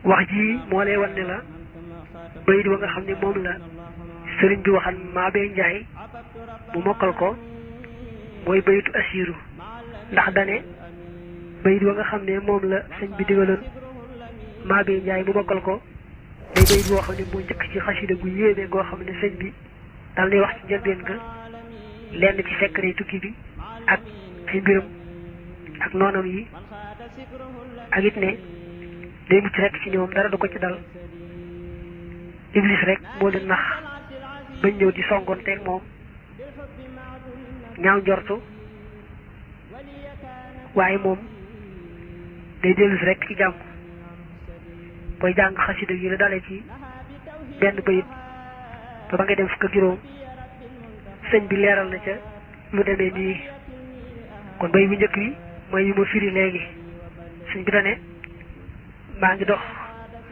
wax ji moo lay wan ne la bayit wa nga xam ne moom la sëriñ bi waxan Mabé Njaay mu mokkal ko mooy bayitu asiiru ndax dane bayit wa nga xam ne moom la sëñ bi digaloon Mabé Njaay mu mokkal ko day bayit boo xam ne moo njëkk ci xasida gu yéeme goo xam ne sëñ bi dal nay wax ci njëlbeen ga lenn ci secret tukki bi ak ay mbiram ak noonam yi ak it ne day mucc rek ci ñoom dara du ko ci dal iblis rek moo leen nax bañ ñëw di songonteeg moom ñaaw njortu waaye moom day dellusi rek ci jàmm koy jàng xasida yi la dalee ci benn bayit ba nga dem fukk ak juróom sëñ bi leeral na ca lu demee nii kon bay bu njëkk bi mooy yu ma firi léegi sëñ bi dane maa ngi dox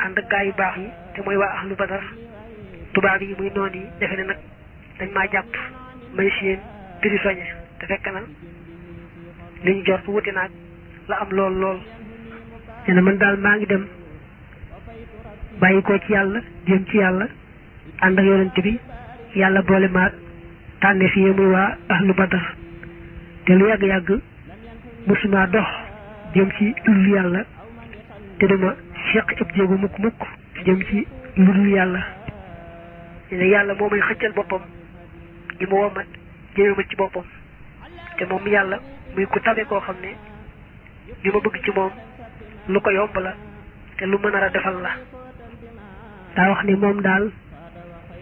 ànd ak gaa yu baax yi te mooy waa ahlu badar tubaab yi muy noon yi defe ne nag dañ maa jàpp may seen piri soñe te fekk na li ñu jort wuti naag la am lool lool nee na man daal maa ngi dem bàyyi ko ci yàlla jëm ci yàlla ànd ak yonent bi yàlla boole maag tànne fii muy waa ahlu badar te lu yàgg-yàgg musuma dox jëm ci lu yàlla te duma seq ab jéego mukk jëm ci lu dul yàlla ne yàlla moo may xëccal boppam di ma womat jëme ma ci boppam te moom yàlla muy ku tabe koo xam ne li ma bëgg ci moom lu ko yomb la te lu mën a defal la daa wax ni moom daal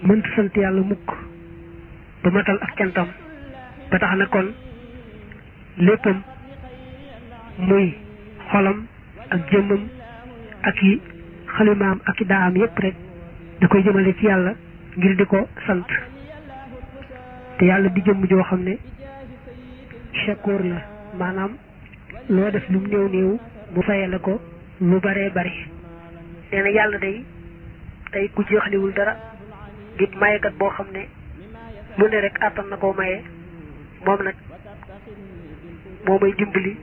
mënta sant yàlla mukk ba matal ak cantam ba tax na kon léppam muy xolam ak jëmmam ak i xalimaam ak i daam yépp rek da koy jëmale ci yàlla ngir di ko sant te yàlla di jëmm joo xam ne shakoor la maanaam loo def lu mu néew néew mu fayale ko lu baree bari nee na yàlla day ku jeexliwul dara ngir mayekat boo xam ne lu ne rek àttan na koo maye moom nag moo may dimbali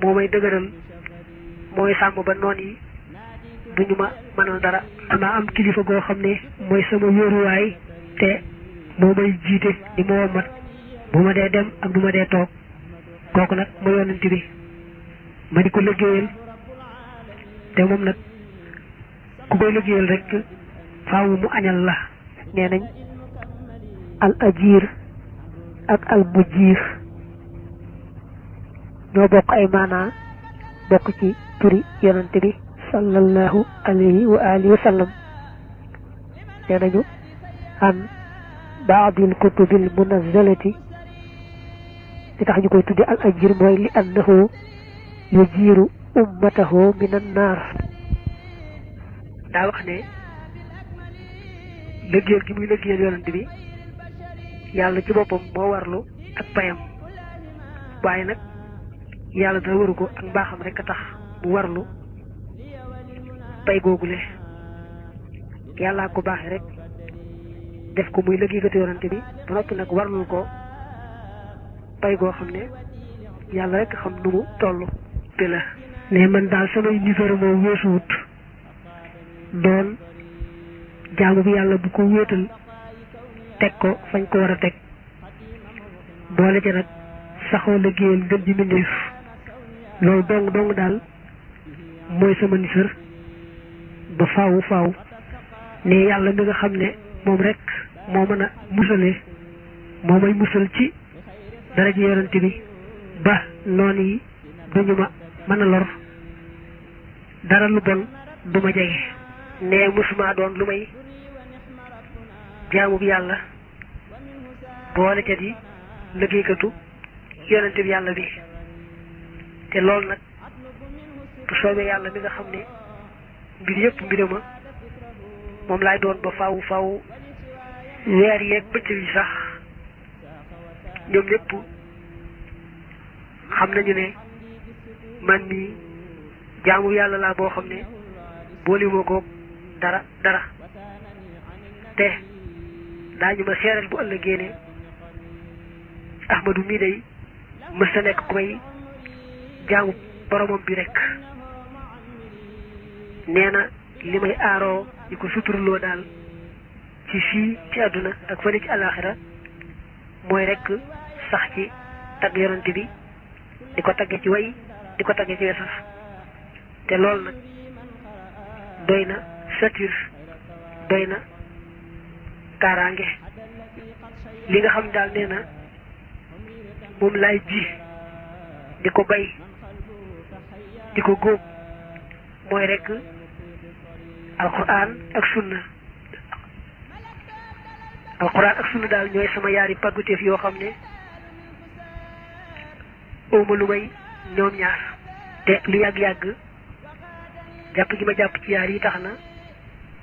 moo may dëgëral mooy sàmm ba noon yi duñu ma mënal dara dama am kilifa goo xam ne mooy sama wéeruwaay te moo may jiite di ma womat bu ma dee dem ak bu ma dee toog kooku nag ma yonent bi ma di ko liggéeyal te moom nag ku koy liggéeyal rek faaw mu añal la nee nañ al ajir ak al mujir ñoo bokk ay maanaa bokk ci turi yonent bi sallallahu alayhi wa alihi wa sallam nee nañu an baadil kutubil munazzalati li tax ñu koy tudde al ajir mooy li annahu yujiru ummatahu min an naar daa wax ne liggéeyal gi muy liggéeyal yonent bi yàlla ci boppam moo warlu ak payam waaye nag yàlla dara waru ko ak mbaaxam rek a tax mu warlu pay googule yàllaa ko baaxee rek def ko muy liggéeykatu yonent bi ba noppi nag warlul ko pay goo xam ne yàlla rek xam nu mu toll te la ne man daal samay nisara moom weesuwut doon jaamu bi yàlla bu ko wéetal teg ko fañ ko war a teg boole ca nag saxoo liggéeyal ngën ji mbindéef loolu dong daal mooy sama nisar ba faaw ne yàlla mi nga xam ne moom rek moo mën a musale moo may musal ci daraja yonent bi ba noonu yi duñu ma mën a lor dara lu bon du ma jege ne musuma doon lu may jaamu bi yàlla boole ca di liggéeykatu yonent bi yàlla bi te loolu nag bu soobee yàlla mi nga xam ne mbir yëpp mbirama moom laay doon ba faaw weer yeeg bëccëg yi sax ñoom ñëpp xam nañu ne man mi jaamu yàlla laa boo xam ne boolewuma ko dara te daañu ma seeral bu ëllëgee ne Ahmadu mii day mës a nekk ku may jaamu boromam bi rek nee na li may aaroo di ko suturloo daal ci fii ci àdduna ak fële ci àllaaxira mooy rekk sax ci tagg yonante bi di ko tagge ci way di ko tagge ci wesaf te loolu nag doy na satir doy na kaaraange li nga xam daal nee na moom laay ji di ko bay di ko góob mooy rekk alquran ak sunna daal ñooy sama yaari pàgguteef yoo xam ne óoma lu may ñoom ñaar te lu yàgg-yàgg jàpp gi ma jàpp ci yaar yi tax na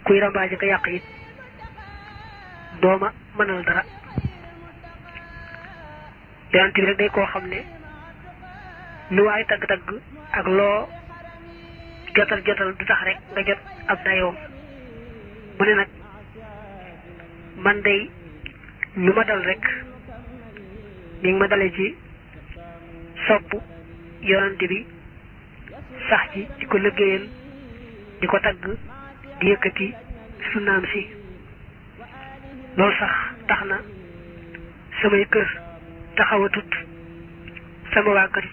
kuy rambaaje ko yàq it dooma mënal dara yonent bi rek day koo xam ne lu waay tagg-tagg ak loo jotal du tax rek nga jot ab dayoom mu ne nag man day lu ma dal rek mi ngi ma dale ci sopp yonent bi sax ci di ko liggéeyal di ko tagg di yëkkati sunnaam si loolu sax tax na samay kër taxawatut sama waa kër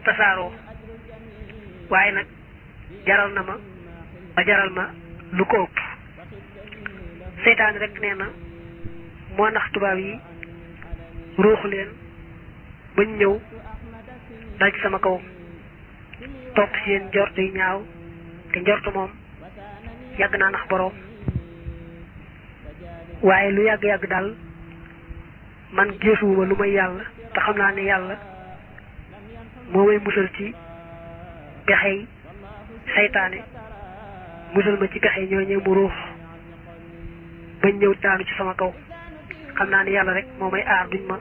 tasaaroo waaye nag jaral na ma ba jaral ma lu ko ëpp seytaan rek nee na moo nax tubaab yi ruuxu leen bañ ñëw dal ci sama kaw topp seen njort yu ñaaw te njort moom yàgg naa nax boroom waaye lu yàgg-yàgg daal man géesuwuma lu may yàlla te xam naa ne yàlla moo may musal ci pexey saytaane musal ma ci pexe ñooñee mu ruux bañ ñëw daanu ci sama kaw xam naa ne yàlla rek moo may aar duñ ma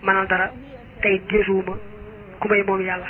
mënal dara tey géesuwuma ku may moom yàlla